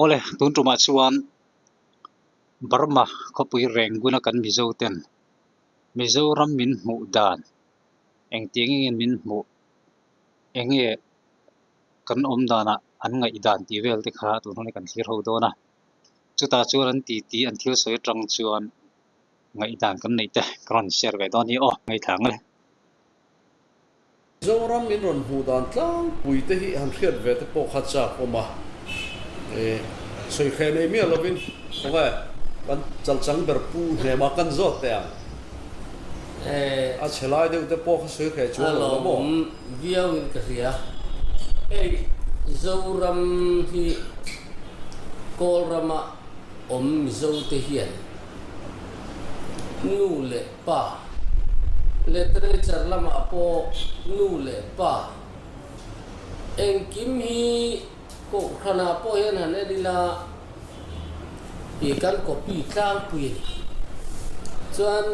Awle, tun tumah chuan Burma khawpui Renguna kan Mizo ten Mizoram min hmuh dan engtiang engin min hmuh enge kan awm danah an ngaih dan tih vel te kha tun hunah kan thlir ho dawn a. Chutah chuan an titi an thil sawi atang chuan ngaihdan kan neih te ka rawn share ve dawn hi aw ngaithla ang le. Zoram min rawn hmuh dan tlangpui te hi han hriat ve te pawh kha chak awm a, sawi hreh nei miah lovin khawnge kan chalchang ber pu hnema kan zawt teh ang. A chhe lai deuh te pawh kha sawi hreh chuang lo la maw? A lawmawm viauin ka hria. Hei Zoram hi Kawlrama awm Mizo te hian nu leh pa, literature lamah pawh nu leh pa engkim hi kohhranah pawh hian han en ila ih kan copy tlangpui a ni. Chuan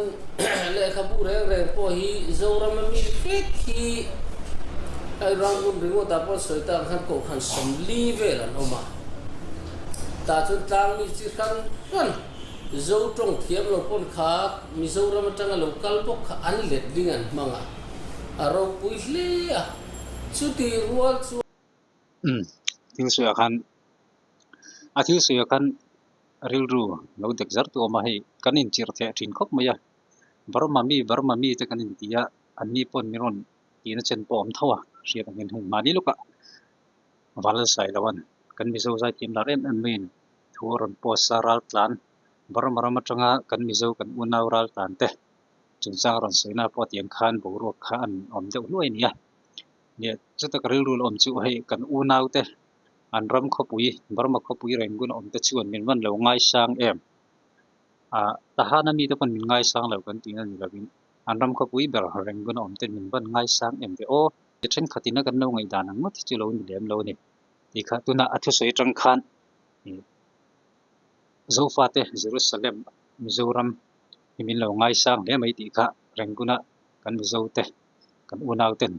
lehkhabu reng reng pawh hi Zorama mi vek hi hei Rangoon ringawtah pawh sawi tak ang khan kohhran 40 vel an awm a, tah chuan tlangmi chi hran hran. Zo tawng thiam lo pawn kha Mizoram atanga lo kal bawk kha an letling an hmang a, a ropui hle a, chuti rual chuan. Umm, thil sawiah khan, a thil sawiah khan rilru lo dek zar tu awm a, hei kan inchirh theh thin khawp mai a, Burma mi Burma mi te kan inti a, an ni pawn min rawn tihna chen pawh a awm tho a, hriat ang hian hei mahni lawkah Valsailoan kan Mizo zaithiam lar em em maiin Thu a rawn post a, raltlan Burma ram atanga kan Mizo kan unau raltlan te chungchang a rawn sawi na pawh tiang khan boruak kha an awm deuh hluai a ni a. Nia chuta ka rilru la awm chu hei kan unau te an ram khawpui Burma khawpui Rangoon a awm te chuan min van lo ngaisang em? Ah Tahana mite pawn min ngaisang lo kan tihna ni lovin an ram khawpui ber Rangoon a awm ten min van ngaisang em ve aw. Thenkhatin a kan lo ngaihdan ang ngawt hi chu lo ni lem lo a ni. Tih kha tunah a thusawi atang khan Zofate Jerusalem Mizoram hi min lo ngaisang hle mai tih kha Rangoon-a kan Mizote kan unauten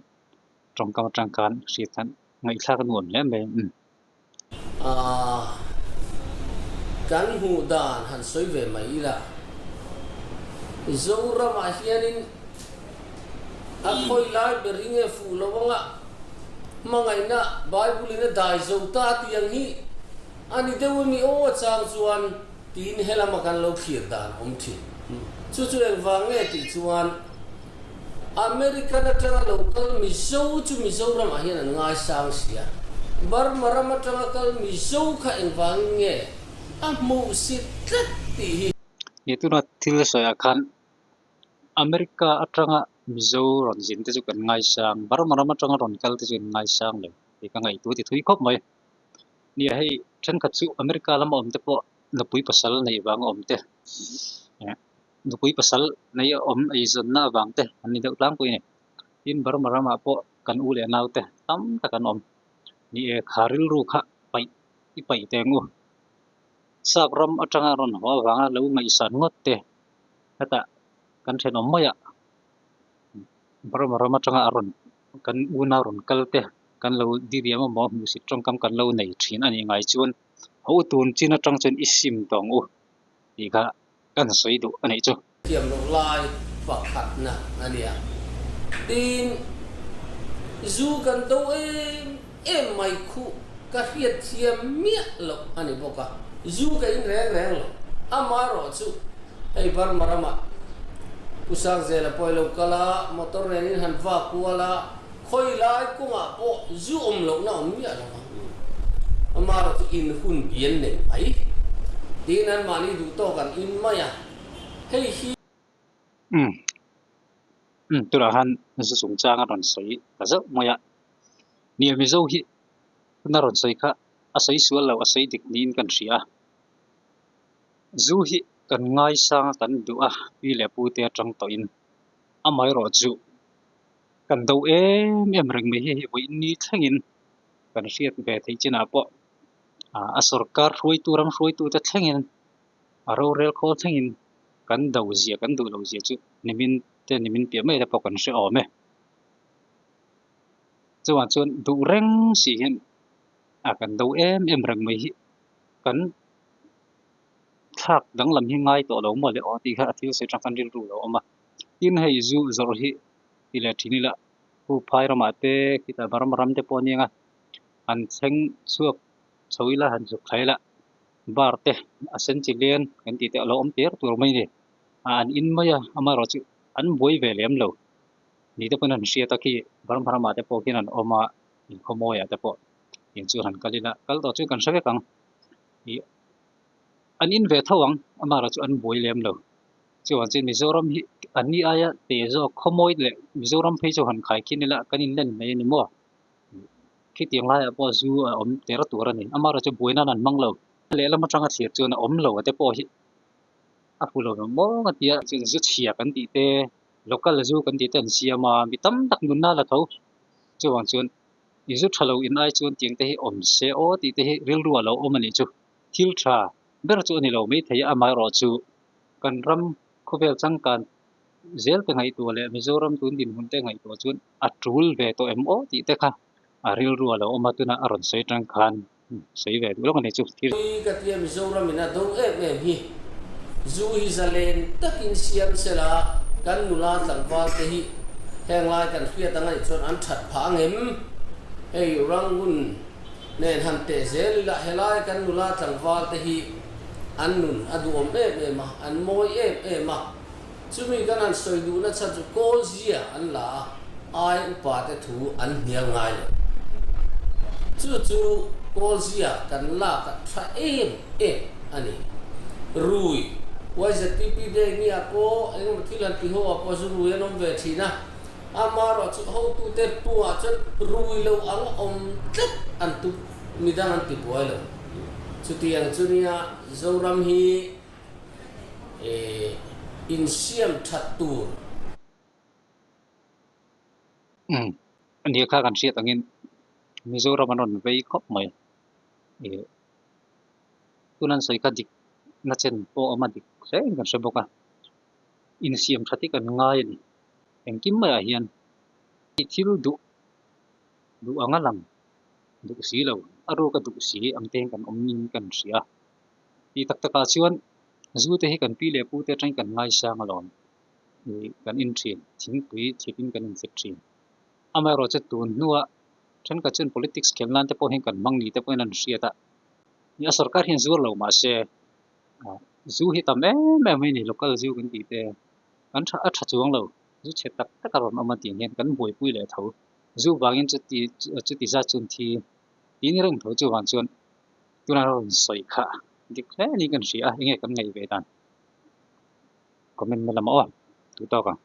tawngkam atang khan hriat khan ngaihthlak a nuam hle mai. Umm. Aaa kan hmuh dan han sawi ve mai ila Zoramah hianin a khawi lai ber hi nge fuh lo anga hmangaihna Bible in a dai zo ta tih ang hi a ni deuh a mi aw chang chuan tiin helama kan lo thlir dan awm thin. Chu chu engvang nge tih chuan American atanga lo kal Mizo chu Mizoramah hian an ngaisang si a, Burma ram atanga kal Mizo kha engvangin nge a hmuhsit tlat tih hi. Ni tuna thil sawiah khan America atanga Mizo rawn zin te chu kan ngaisang, Burma ram atanga rawn kal te chu kan ngaisang lo tih ka ngaihtuah ti thui khawp mai. Nia hei thenkhat chu America lama awm te pawh nupui pasal neih vanga awm te nupui pasal nei a awm eizawnna avang te an ni deuh tlangpui a ni. Tin Burma ramah pawh kan u leh nau te tam tak an awm. Ni e kha rilru kha paih i paih teng u. Sap ram atanga rawn haw avanga lo ngaihsan ngawt te hetah kan thenawm mai a, Burma ram atanga a rawn kan unau rawn kal te kan lo diriam emaw hmuhsit tawngkam kan lo nei thin a nih ngai chuan ho tun chin atang chuan i sim tawng u tih kha kan sawi duh a nih chu. Thiam loh lai pakhatna a nia. Tin, zu kan do em em mai khuh ka hriat thiam miah loh a ni bawk a, zu ka in reng reng lo. Amaherawhchu hei Burma ramah Pu Sangzela pawh i lo kal a, motor nen in han va kual a, khawi lai kawngah pawh zu awm lohna awm miah lo ang. Amaherawhchu in hun bian nei mai. Tiin anmahni duh tawk an in mai a, hei hi. Umm. Umm tunah khan zu chungchang a rawn sawi ta zauh mai a, nia Mizo hi tuna rawn sawi kha a sawi sual lo a sawi dik niin kan hria a, zu hi kan ngaisang a kan duh a pi leh pu te atang tawhin amaherawhchu kan do em em reng mai hi hei vawiin ni thlengin kan hriat ve theih chinah pawh a sorkar hruaitu ram hruaitu te thlengin a rorel khawl thlengin kan do zia kan duh loh zia chu nimin te nimin piah mai te pawh kan hre awm e. Chuvang chuan duh reng si hian a kan do em em reng mai hi. Kan thlak danglam hi ngai tawh lo maw le aw tih kha a thil sawi tang rilru lo awm a. Tin hei zu zawrh hi ti leh thin ila pu phai ramah te khitah Burma ram te pawh a nia han thleng chhuak chho ila han zuk thla ila bar te a sen chi lian kan tih te a lo awm ter tur mai a ni. An in mai a amaherawhchu an buai ve lem lo ni te pawn an hriat a khi Burma ramah te pawh khian an awm a inkhawmawiah te pawh in chu han kal ila kal tawh chu kan hre vek ang. Ih an in ve tho ang amaherawhchu an buai lem lo. Chuan chu Mizoram hi an ni aia teh zawk khawmawi leh Mizoram phei chu han khai khin ila kan inlen mai a ni maw? Khitiang laiah pawh zu a awm ter tur a ni. Amaherawhchu buai nan an hmang lo. Lehlam atanga thlir chuan a awm lo a te pawh hi a fu lo vang maw a tia chuan zu chhia kan tih te local zu kan tih te an siam a mi tam tak nunna la tho. Chuvang chuan i zu tha lo in ai chuan tiang te hi awm se aw tih te hi rilru a lo awm a nih chu. Thil tha ber chu a ni lo maithei a amaherawhchu kan ram khawvel changkan zel te ngaihtuah leh Mizoram tun dinhmun te ngaihtuah chuan a tul ve tawh em aw tih te kha a rilru a lo awm a tunah a rawn sawi atang khan sawi ve duh lawk a ni chu thil. Hi ka tia Mizoram in a do em em hi zu hi zalen takin siam sela kan nula tlangval te hi heng lai kan hriat ang anih chuan an that phah ang em hei Rangoon nen han teh zel ila helai kan nula tlangval te hi an nun a duhawm em em a, an mawi em em a. Chumi kan han sawi duh nachhan chu kawl zia an la a, ai upa te thu an hnial ngai lo. Chu chu kawl zia kan lak a tha em em a ni. Rui, YZPP day ni ah pawh engemaw thil han ti ho ah pawh zu rui an awm ve thin a, amaherawhchu hotute hnuah chuan rui lo ang awm tlat an tum, midang an ti buai lo. Chutiang chu nia Zoram hi insiam that tur. Umm ania kha kan hriat angin Mizoram an rawn vei khawp mai ih tuna an sawi kha dik na chen pawh a awm a dik hle in kan hre bawk a insiam that hi kan ngai a ni engkim maiah hian thil duh duh ang a lang. Duh si lo, a ruka duh si ang te hian kan awm in kan hria. Tih tak takah chuan zu te hi kan pi leh pu te atangin kan ngaisang alawm. Ih kan in thin, thingpui thlit in kan infit thin. Amaherawhchu tun hnua thenkhat chuan politics khelh nan te pawh hian kan hmang ni te pawhin an hriat a. Ih a sorkar hian zuar lo mahse zu hi tam em em mai a ni local zu kan tih te kan tha a tha chuang lo. Zu chhe tak tak a rawn awm a tih hian kan buaipui leh tho. Zu vangin chuti chuti zat chuan thi tin reng tho chuvang chuan tuna rawn sawi kha dik hle a ni kan hria a enge kan ngaih ve dan comment na lamah aw duh tawk ang.